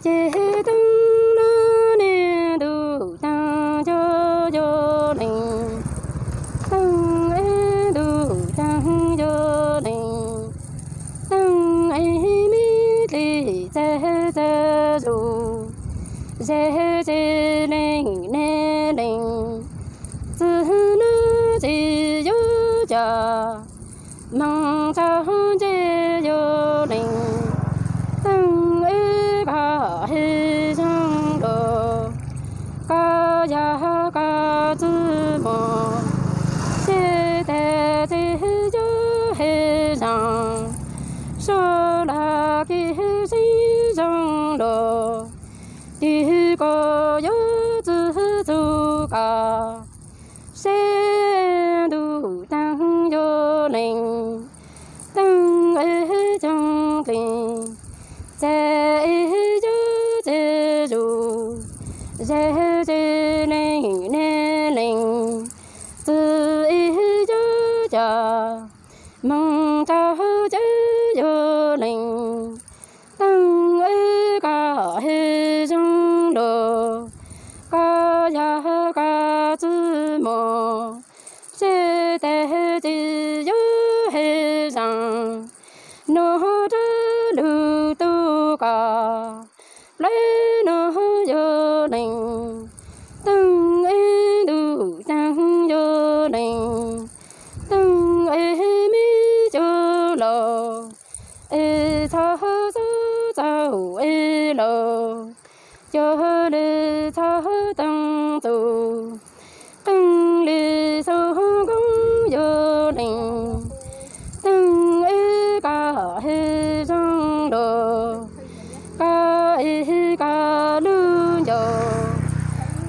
Ces teeb no niag ntuj teeb cov yuav lees, teeb es ntuj teeb yuav lees, teeb es me dlis txawv txawv zus, ze tsis lees ne lees, txij no tsis yuav cas, moog tsaug ntse yuav lees, teeb es koj hee zoo lug, koj yog koj txwj muag, seb tag tsis yuav hee zoo, suav los kev sib zoo lug, tig kuv yuav txwj txug koj, seb ntuj teeb yuav lees, teeb es coob lees, txawm es yuav tsis zus, ze tsis lees ne lees, txij es yuav cas, moog tsaug ntse yuav lees, teeb es koj hee zoo lug, koj yog koj txwj muag, seb tag tsis yuav hee zoo, nuav rov lug tug koj, plawg nuav yuav lees, teeb es ntuj teeb yuav lees, teeb es me cov laus, es txhob xub txaus es laus, cov lwm txhob teeb txug, qee lwm xub koob yuav lees, teeb es koj hee zoo lug, koj es koj lub ncauj,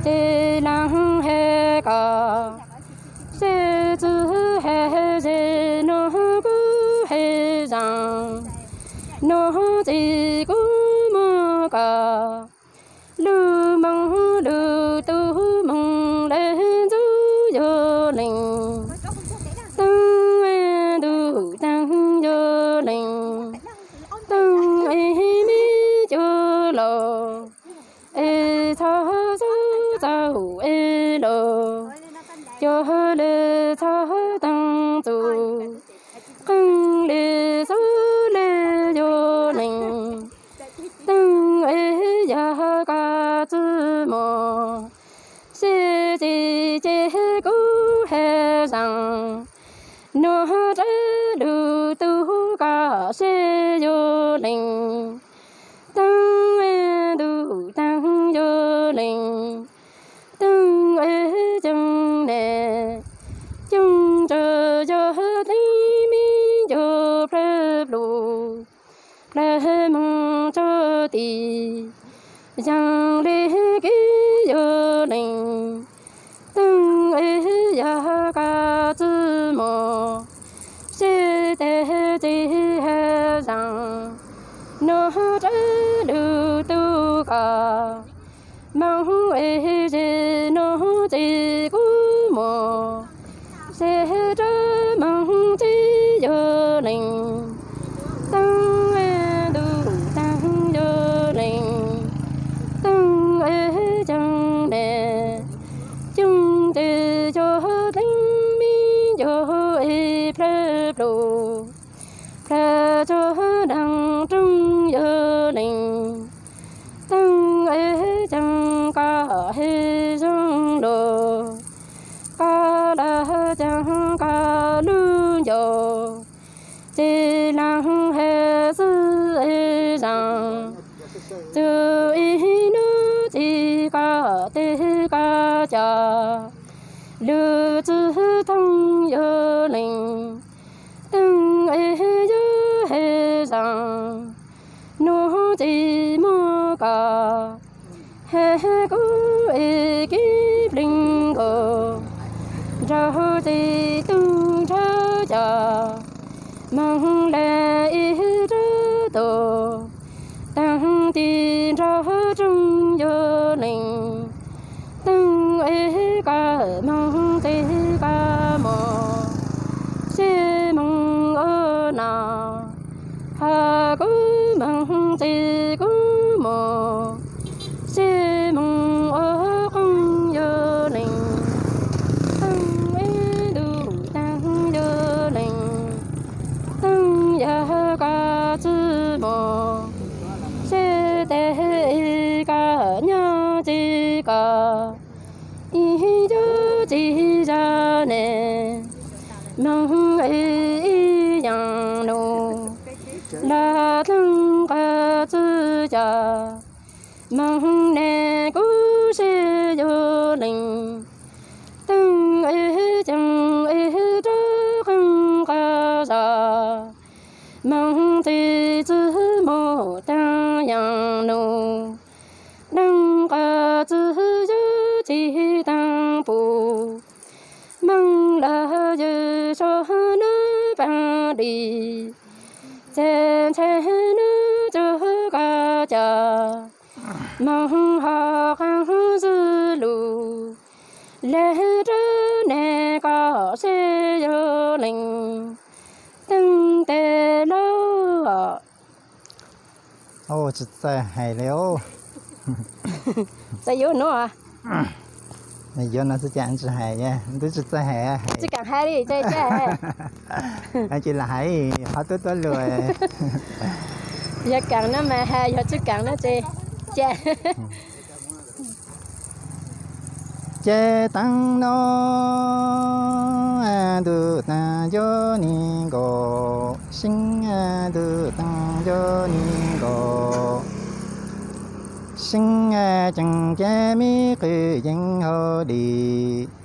ces laag hee koj, seb txwj hee ze nuav kuv hee zoo, nuav txij kuv muab koj, lug moog lug tug moog lawv ntxub yuav lees, teeb ntuj teeb yuav lees, teeb es me cov laus, es txhob xub txaus es laus, cov lwm txhob teeb txug, qee lwm xub lawv yuav lees, teeb es yog koj txwj muag, seb tsis ces kuv hee zoo, nuav rov lug tug koj seb yuav lees, teeb ntuj teeb yuav lees, teeb es coob ne, coob tsuas yog teeb me cov plawg plug, plawg moog txug tid, yeej le kev yuav lees, teeb es yog koj txwj muag, seb tag tsis hee zoo, nuav rov lug tug koj, moog es ze nuav txij kuv muag, seb rov moog txij yuav lees, teeb ntuj teeb yuav lees, teeb es coob ne, coob ces cov teeb me cov es plawg plug, plawg tsuag daag rooj yuav lees, teeb es coob koj hee zoo lug, koj lug coob koj lub ncauj, ces laag hee xwb es zoo, txug ib nub txij koj teg koj coj, lug txwj thooj yuav lees, teeb es yuav hee zoo, nuav txij muab koj, hee kuv es kev pleeg nkaus, nraug txij tug nraug coj, moog le ib rab tug, teeb tim nraug rooj yuav lees, teeb es koj moog txij koj muag, seb moog ua no, hos kuv moog txij kuv muag, Seb tes ib koj nyob tsis koj, ib yus tsis zov ne, moog ib yaam nub los dleeg qhov txwv coj, moog ne kuv seb yuav lees teeb ib ceeb ib rov qeej qhov zog, moog txij txwv mus taag yaam nub, dleeg qhov txwv yuav tsis taag pum, moog lawm yug sua nub paab li, ces ntshai nub cuag koj coj, moog ho qaag zwg lug, le rau ne koj seb yuav lees teeb tes lauj. Tsis txawj hais li os. Txawj yuav nuav. Yuav no xwb cas tsis hais, twb tsis txawj hais. Tsis kaam hais li, ces lam hais qhov tuab tuab lug. Yog kaam no mas hais, yog tsis kaam no ces cia. Ces taag no ntuj taag nco nij nkaus, seeb ntuj taag nco nij nkaus, seeb ceeb ces mej qw yeej hauv li,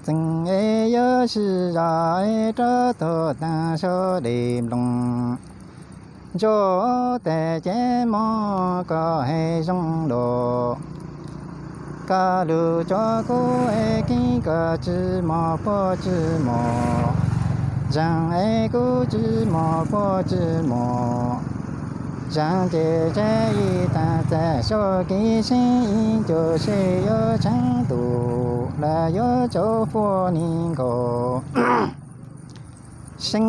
txeeb es yuav sib zog es rov tuag taag sab dej nploog. Ntsuag tes ces mob koj hais zoo lug, koj lug rua kuv es keeb koj tsi mob puab tsi mob, zaam es kuv tsi mob puab tsi mob, zaam ces teb ib taag txais sab kev seeb ib nco seb yuav tshaaj tug los yuav tsaus puab nij nkaus. Seeb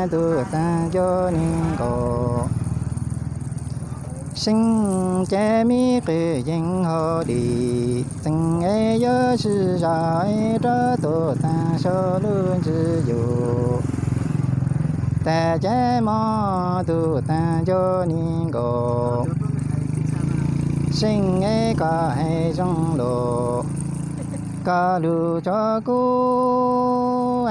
ntuj taag nco nij nkaus, seeb ces mej qw yeej hauv li, txeeb es yuav sib zog es rov tuag taag sab lub ntsig yug. Tag ces mob ntuj taag nco nij nkaus, seeb es koj hais zoo lug, koj lug rua kuv,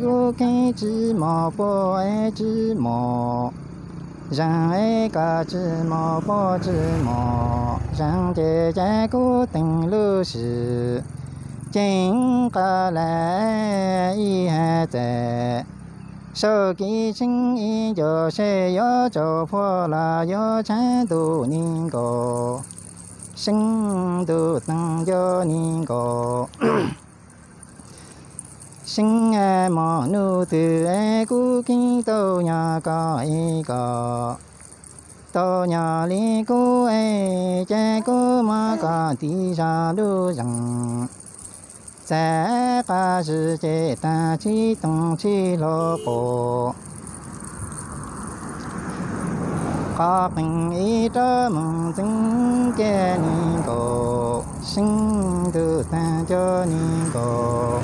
kuv keeb tsi mob puab tsi mob, zaam es koj tsi mob puab tsi mob, zaam ces ces kuv teeb lub sim ceeb qhov lawm ib hais txais, sab kev seeb ib nco seb yuav tsaus puab los yuav tshaaj tug nij nkaus. Seeb ntuj taag nco nij nkaus, seeb mob nub twg es kuv keeb tau nyob koj es koj, tau nyob li kuv es ces kuv mob koj tig zog lub zeeg. Txais qab zib ces taag tsib toog tsib hlo quas, qhov qeej ib rov moog ntxeev ces nij nkaus, seeb ntuj taag nco nij nkaus.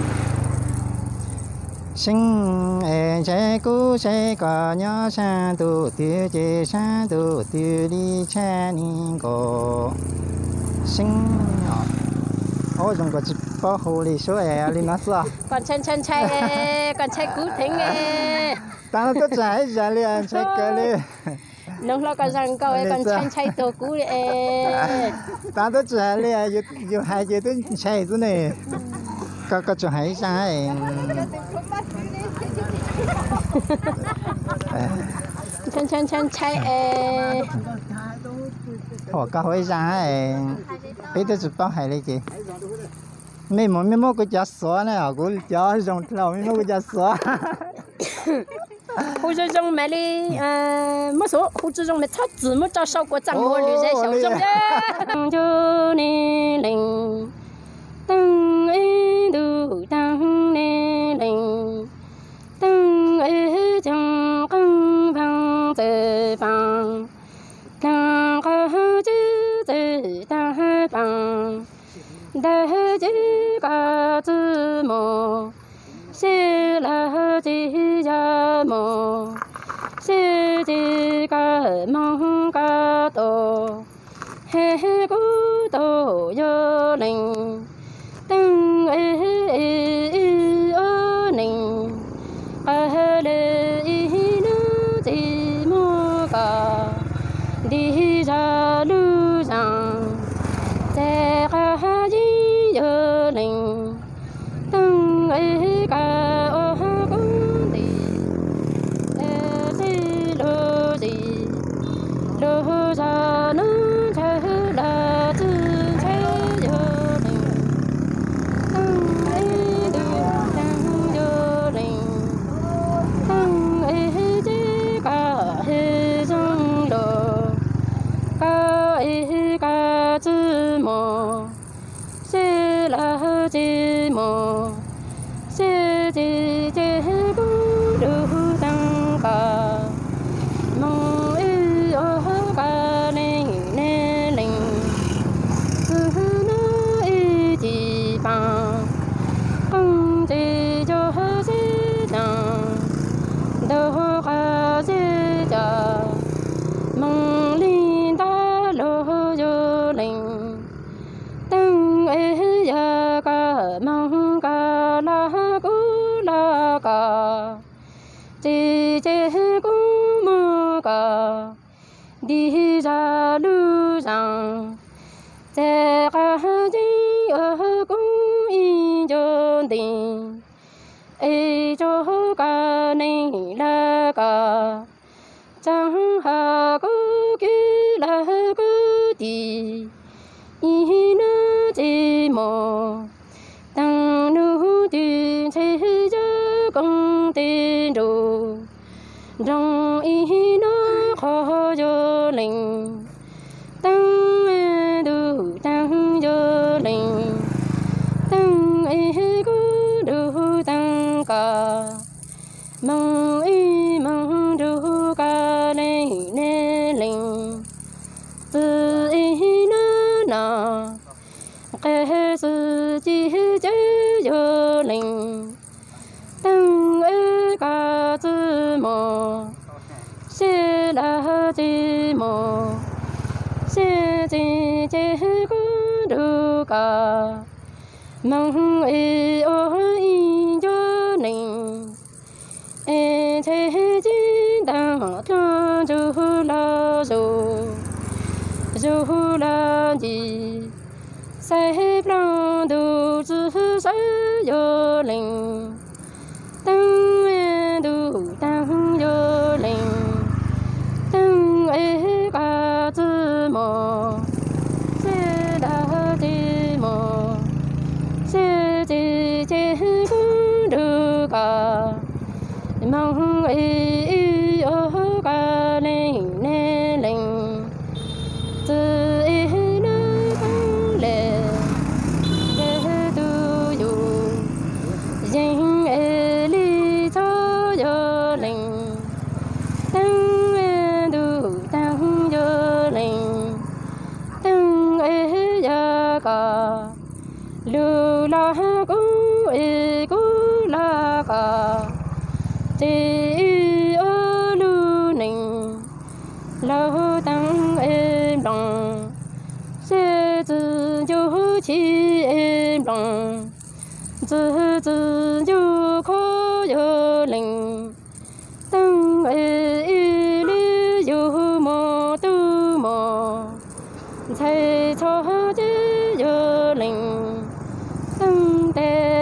Seeb es ntshai kuv seb koj nyob saab ntuj twg ces saab ntuj twg li tshai nij nkaus. Seeb, o zoo koj tsis paub hu li suab es li no xwb. Koj ntshai ntshai ntshai, koj ntshai kuv theev. Taag no tuaj tsi hais zag li, ntshai kawg li. Noog hlo koj zag nkaus, koj ntshai ntshai tuag kuv li. Taag tuaj tsi hais li, yus hais ces twb ntshai xwb ne. Koj, koj tsuas hais ib zag. Ntshai ntshai ntshai ntshai. Koj hu ib zag, peb twb tsis paub hais li ces. Mej mus mej muab kuv cov xuav na, kuv cov zoo dlhau, mej muab kuv cov xuav. Hu zoo zoo mas li, muab xuav hu tsi zoo mas txhob txwm muab tso sau kuas txaj muag lwm zej xyaum zoo. Ncu nij lees, teeb ib ntuj taag nij lees, teeb ib ceeb qeej vaag txawm paab, taag qhov cib txawm taag paab, ntawm cib koj txwv mus, seb lawv cib yog mus, seb cib koj moog koj kab tau, hej kub tau yog leej teeb ib ib ua neej, qab le ib hnub tsis muaj koj, nti zog lub zog, txij qab zib yog leej teeb ib kab ua kub nti, es txij luag zim luag zog nub ntshaw los txij ntshaw yog leej teeb ib ntuj teeb yog leej teeb ib ces koj ib zoo los, koj ib koj txij mus, seb lawv tsis mus, seb tsis ces kuv dub teeb koj, moog ib ua koj leej neeg leej, txij nub ib ci paag, qooj tsis yog seb caag, ntug qhov seb cov moog li ntawd luag yog leej teeb ib yog koj moog koj los kuv los koj, tsis ces kuv muab koj nti zog lub zog, txij qab zib ua kuv ib ncuab nti, es tsuas koj neeg lawv koj, tsaam hab kuv kwv lawv kuv tij, ib hnub tsis mus, teeb nub twg ntshe yog koom tes nruj, nroo ib hnub qhov yog leej teeb ntuj teeb yog leej teeb ib kuv dub teeb koj, moog ib moog nrug koj leej neeg leej, txij ib hnub no, qee xwm ci ces yog leej teeb ib koj txij mus, seb lawv tsis mus, seb tsis ces kuv nrug koj, moog ib ua ib ncuab neej, es ntshe tib ntaag dlua ntsug los zug, zug los ncig, saib plaub ntug txwv sawv yog leej teeb ntuj teeb yog leej teeb ib koj txij mus, seb lawv tsis mus, seb tsis ces kuv nrug koj, moog ib ua koj leej neeg leej, txij ib hnub taag le, yog tug yug yeej es li txhob yog leej teeb ntuj teeb yog leej teeb es yog koj, lug los kuv es kuv los koj, ces ib ua lug neej, laug teeb es nploog, seb txwv ncuj ci es nploog, txwv txwv ncuj kho yog leej teeb es ib le yug mus tub mus, ntxhais txhob ces yog leej teeb tes